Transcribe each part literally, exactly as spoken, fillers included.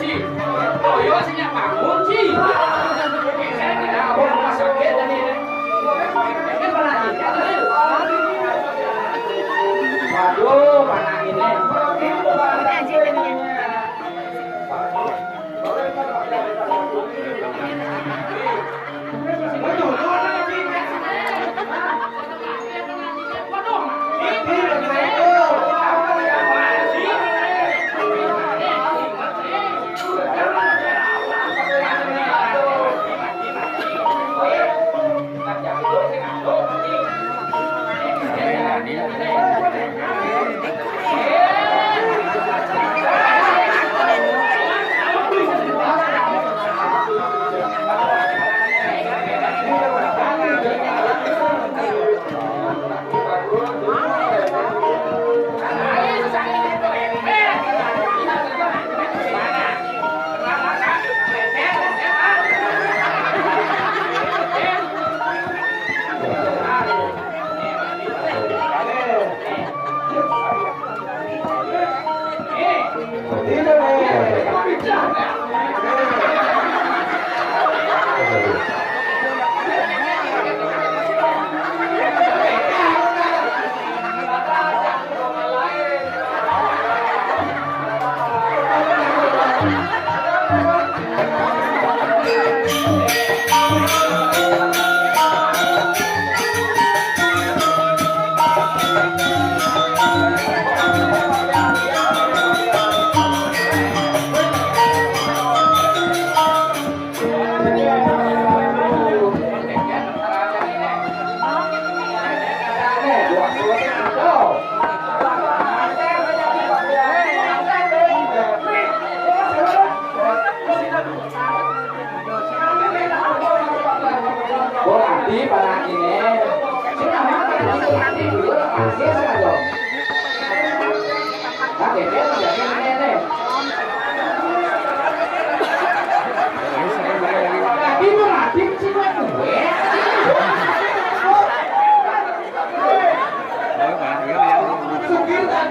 Toyo sing bangun, Ci. Ini rumah sakit tadi. Ini pernah ingat, Ci. Waduh, mana ini? Berarti pada ini, sing aman, berarti dulu, masih sengaja. Nah, ini, ini, ini. Tapi berarti sih gue. Sugih, kan?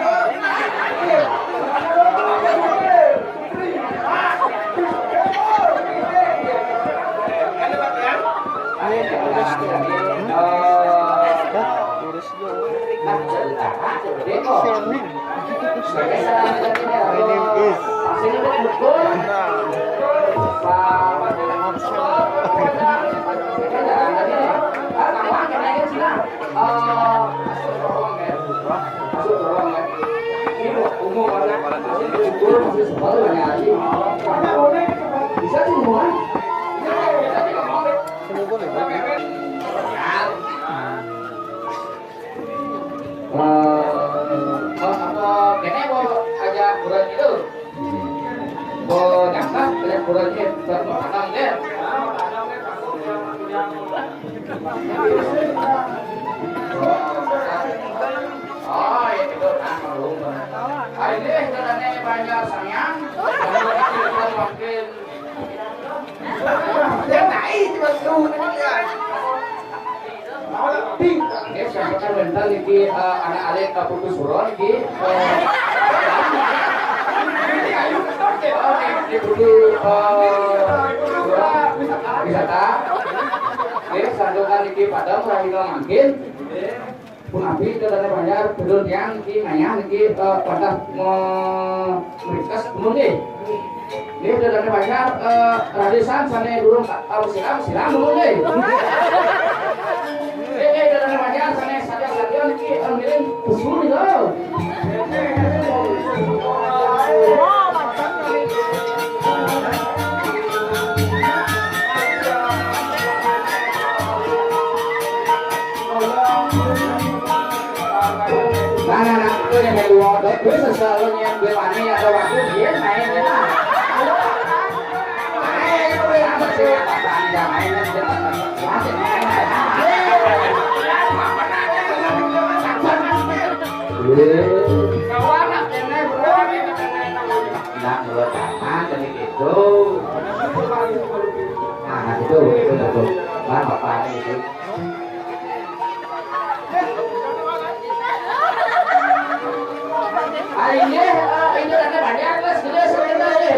Bisa sih, Bang. Eh, apa, kene mau aja kurang itu. Mau nyangka, kene kurang itu, buat makanan deh. Oh, itu kan, hari ini kita banyak sayang. Makin Yang naik cuma tuh, ya. Oke, siapa kan mental niki, eh, anak alek ke Putus Buron niki, eh, oke, di Putus, eh, wisata. Oke, santukan niki pada murah mangkin. Pun abdi teu dana banjar, pedul tiang niki ngayah niki, eh, pada me-, meringkes, nuhun, nggih. Nggih, teu dana banjar, eh, radisan sané durung ka-, tahu siram, siram, nuhun, nggih. Nggih, nggih, teu dana banjar sané sadia-sadia niki, eh, ngiring pesu nih, lo. Nah, nah, nah, itu yang kedua. Terus selalu yang berani ada waktu dia main ya. Main, itu yang apa sih? Apa yang main? Nah, menurut Paman, jadi gitu. Nah, nah, gitu, gitu, gitu. Nah, Bapak ini, gitu. Aing gé, eh, ini ada banyak, Mas, gede sebenarnya.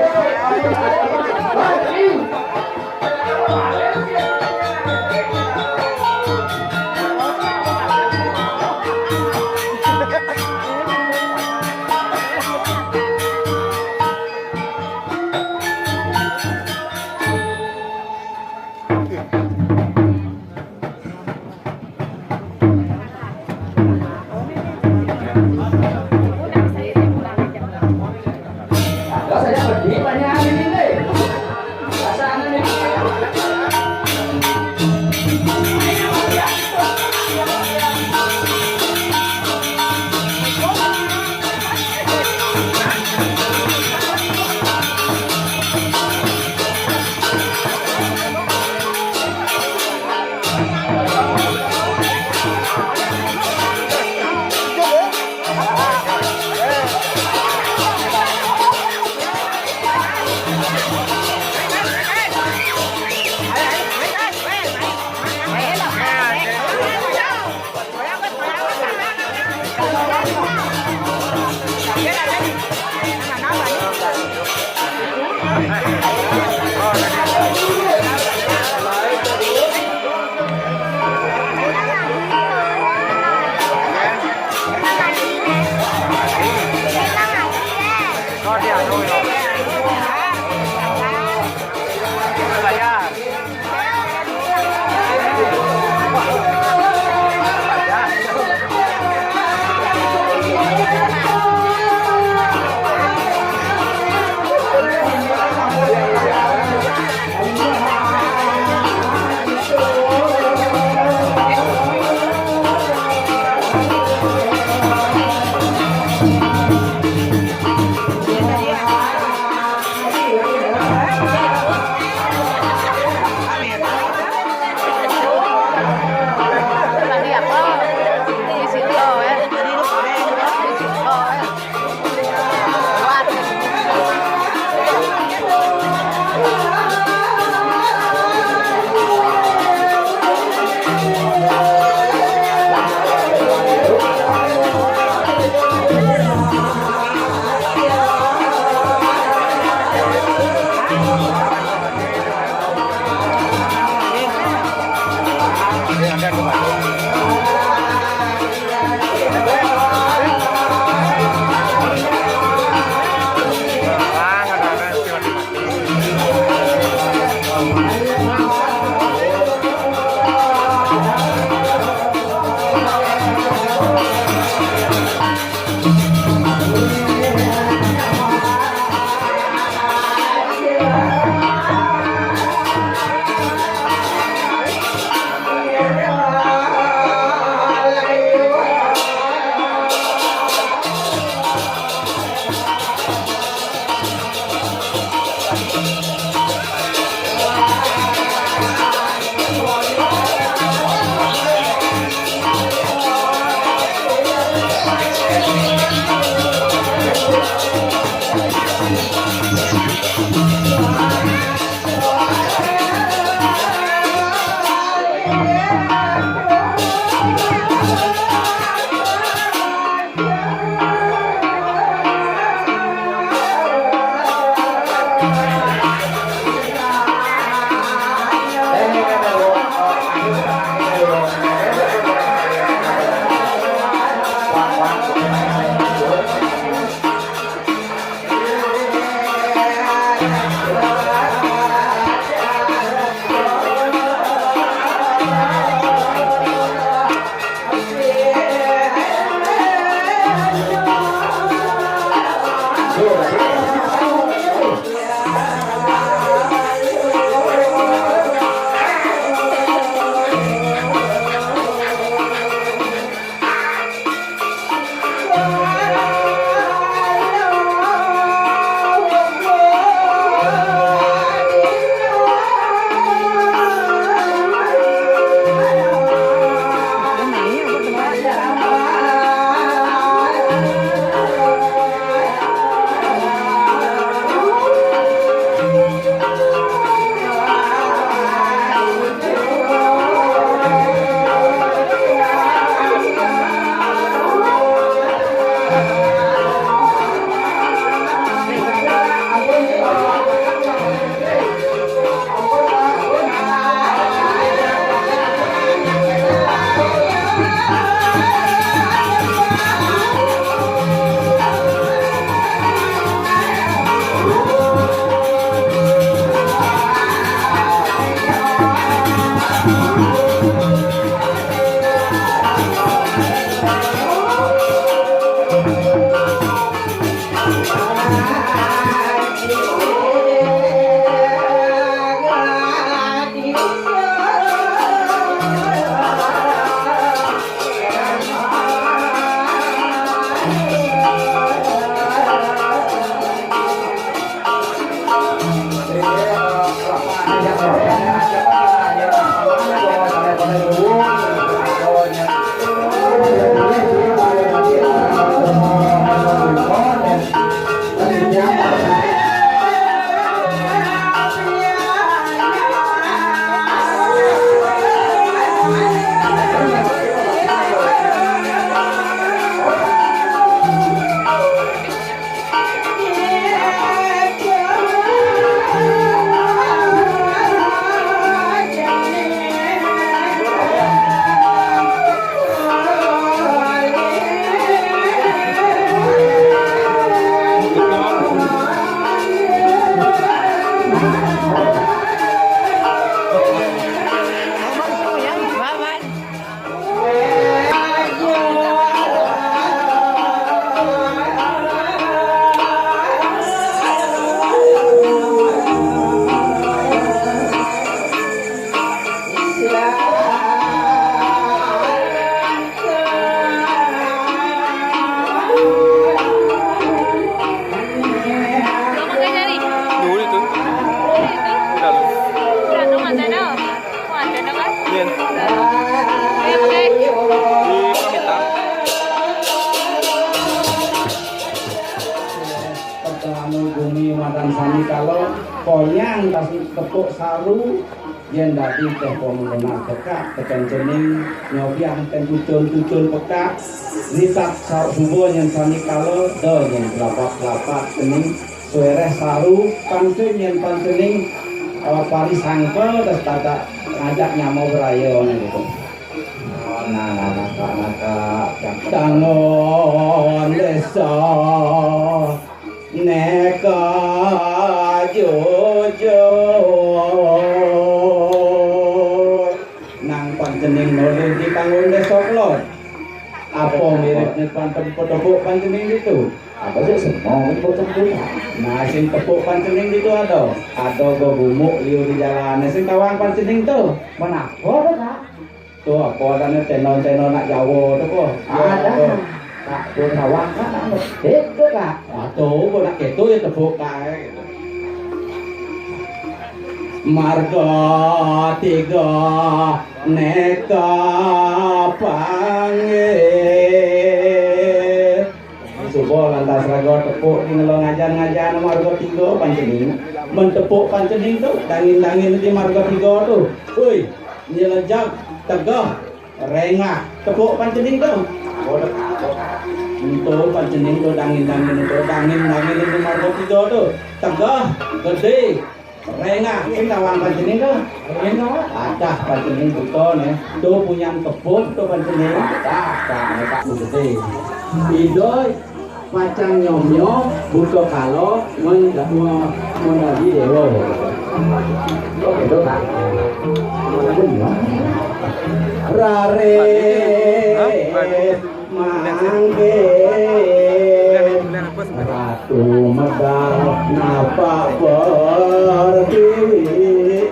Pedih banyak ini deh. Pasangan ini. Dulu itu. Udah lu. Udah lu, mantan dong. Mantan dong, kan? Iya. Oke, oke. Di Pamitan. Pertama gumi madan sami kala konyang tas tepuk saru. Yén dadi téh pemuluna pekak teken cening, nyobiang ten tucun-tucun pekak, nitat sa-, suba nyén sami kala, da nyén kelapat-kelapat cening, suéréh saru, pangcé nyén pancening, eh, parisangka, terus tata ngajak nyama beraya, ngono gitu. Nah, nah, nah, nah, nah, nah, dangon désa. Neka jujur. Nang pancening nolih di panggung desa kelon. Apa mirip nyepan tempo tepuk pancening itu? Apa sih semua tempo tepuk? Nah, sing tepuk pancening itu ada. Ada gumuk liu di jalan. Sing tawang pancening tuh. Menapa, Kak? Tuh, apa adané tenon-tenon nak Jawa tuh, kok? Ada. Tuh. Kak, tuh sawah, Kak, nak medit tuh, Kak. Waduh, kok nak kéto ya tepuk kaé gitu. Marga tiga neka panggih. Suba lantas raga tepuk di ngelo ngajan-ngajan marga tiga pancening. Men tepuk pancening tu, dangin-dangin di marga tiga tu. Woi, nyelejak, tegeh, rengah. Tepuk pancening tu. Oh, tepuk. Entu pancening tu, dangin-dangin tu, dangin-dangin di marga tiga tu. Tegeh, gedé, rengah, sing tawang pancening tu. Rengah. Adah pancening buta né. Tu punyan kebon tu pancening. Adah, tak, tak gedé. Ida pacang nyomyo buta kala men-, me-, mendayi déwa. Kok gitu, Kak? Rare mangke. Tumedal napak pertiwi.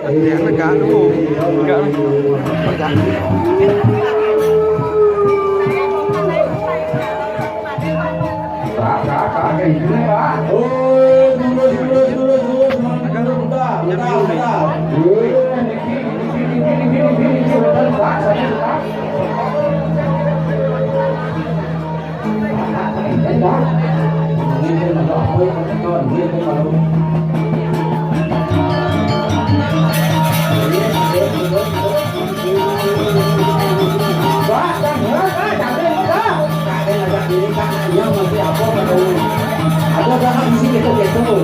Enggak, enggak, enggak. Enggak. Enggak. Enggak, enggak, enggak. Oh, terus, terus, terus, terus. Enggak. Enggak, enggak, enggak. Oh, niki, niki, niki, niki, niki, niki, sebentar, Pak. Saya, Pak. Ada orang di sini tuh, gitu.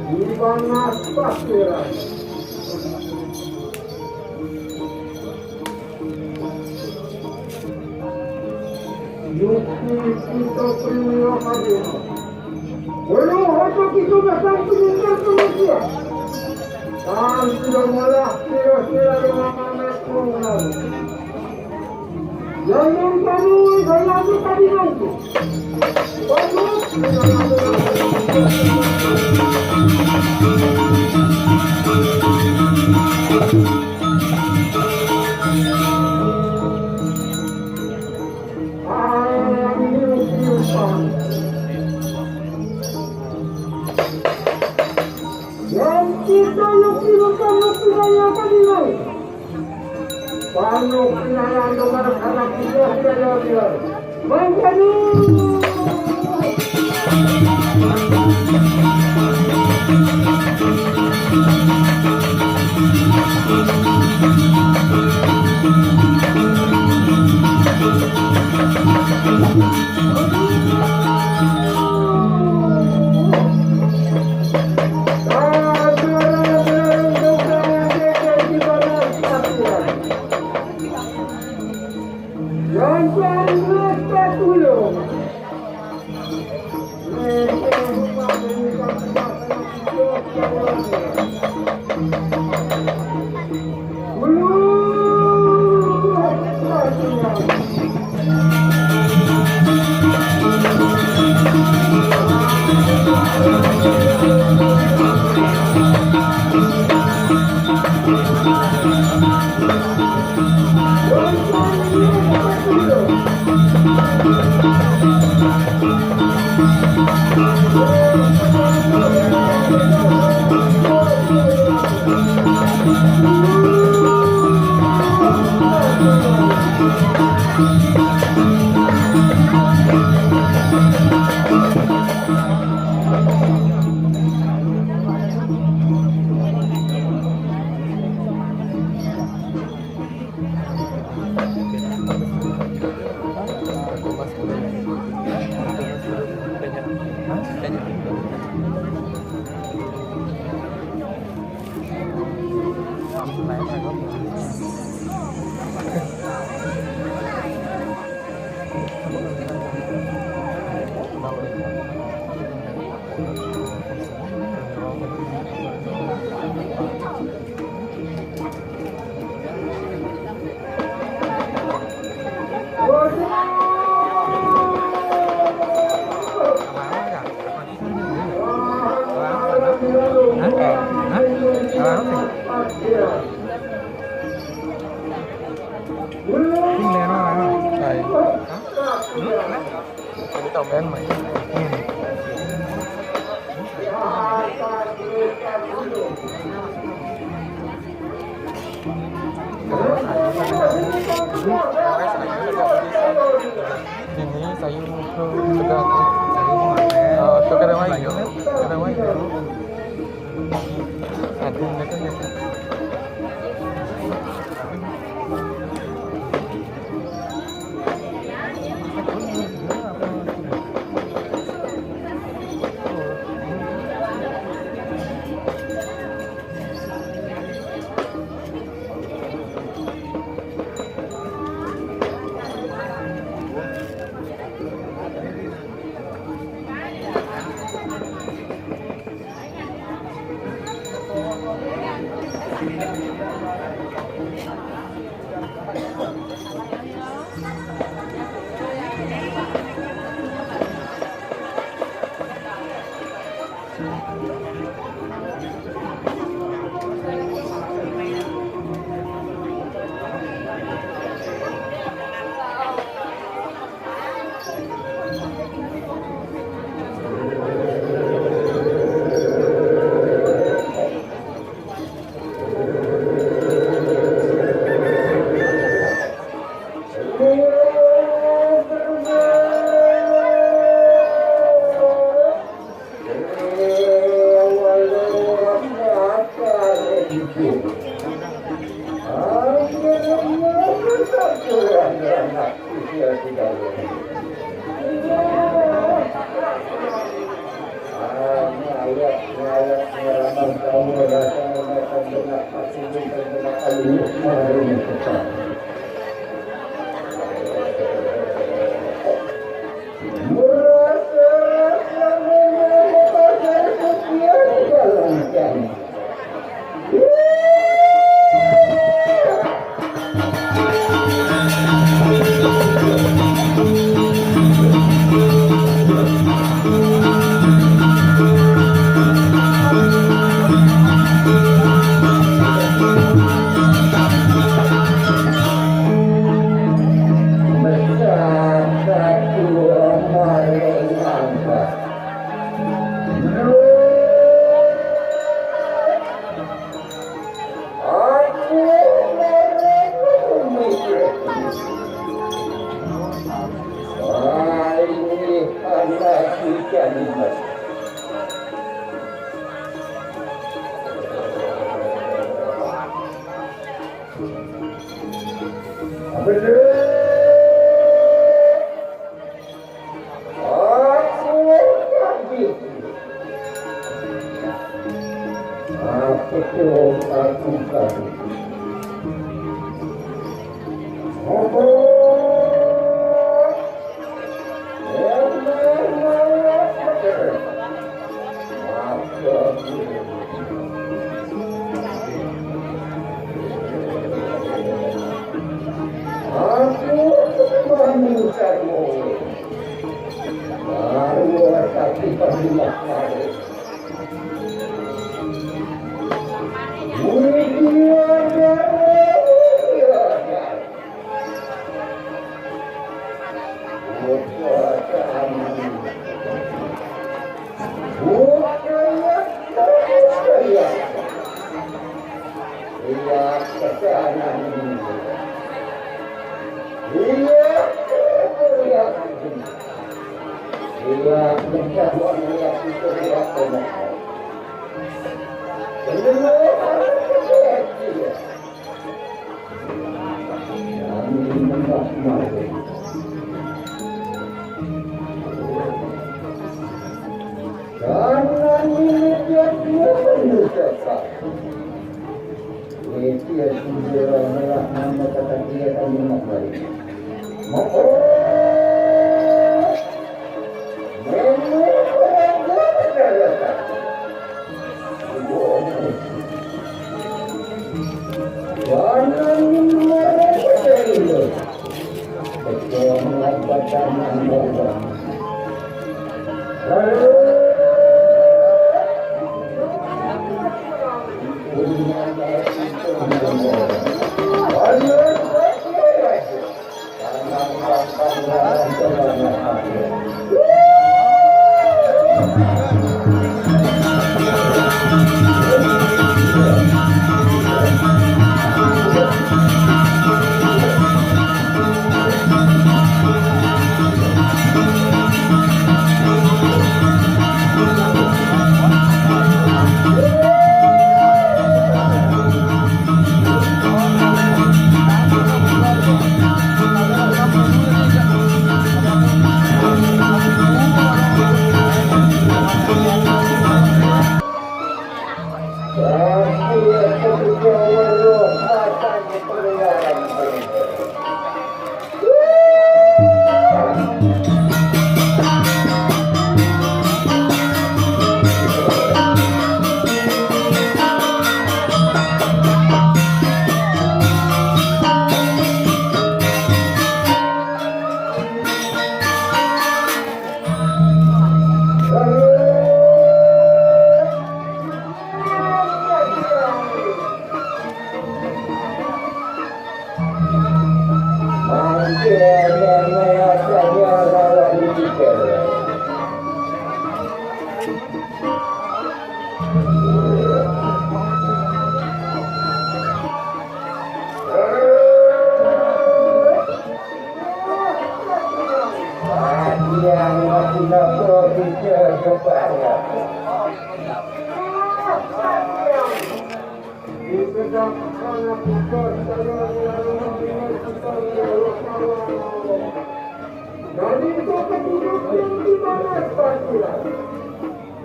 Ibanas Pasir. Yukti Tito Primio Kadima. Walau hoto kita datang peninggal manusia. Dan sudah malah kira-kira dengan anak kurungan. Yang kami saya tadi nanti. Yang kita yang tidak yang tadi nanti. Panu pinayan dengan anak kita tidak yang dia. Bangkani. Ini tau main main. Ini sayur muka juga. Oh, tu kadang main. Kadang main. Ada mereka yang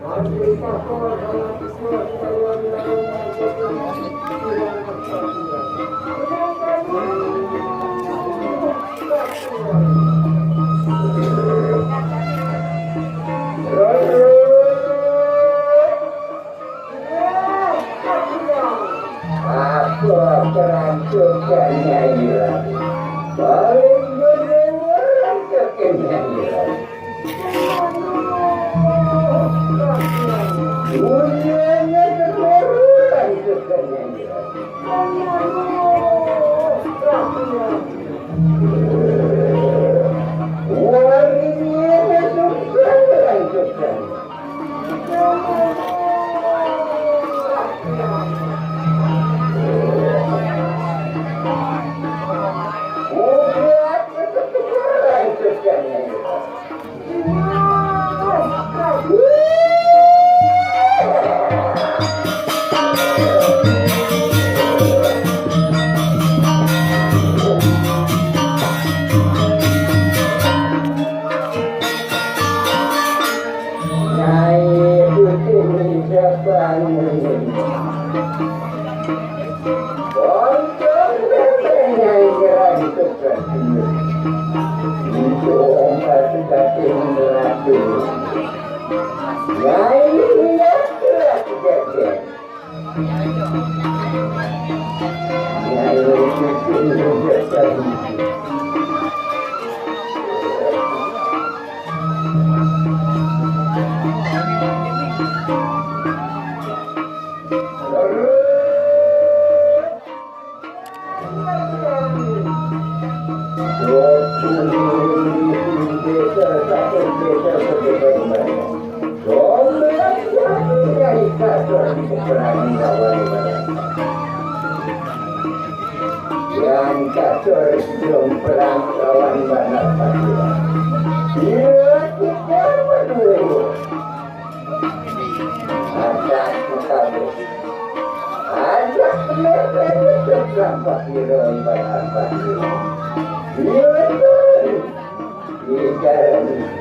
Aku terancurkan Nyai Ratu. Paling bener terancurkan Nyai Ratu. Dunia ini terlalu terancurkan Nyai Ratu. Waringin itu terancurkan. Nyai Putih Jabang. Untung Nyai Gerang Suprapti. Itu obat batin ratu. Nyai lihat-lihat jajan. Yang kasar belum perang lawan Banar Padura. Iya, kita berdua. Ada kita. Ada kita. Iya, betul. Iya, betul.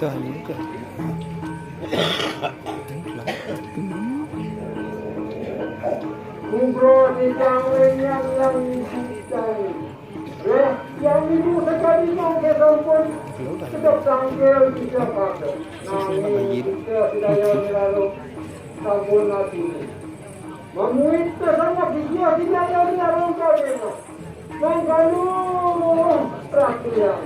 Dah ni dah. Kubro di janglengan yang sitang. Ya, yang itu sekali mangke sampun sedek tangkil bisa pakai. Nanging kita sedaya lalu sampun mati. Memuit ke sama dia tidak yang lalu kali. Mangkanu rakyat.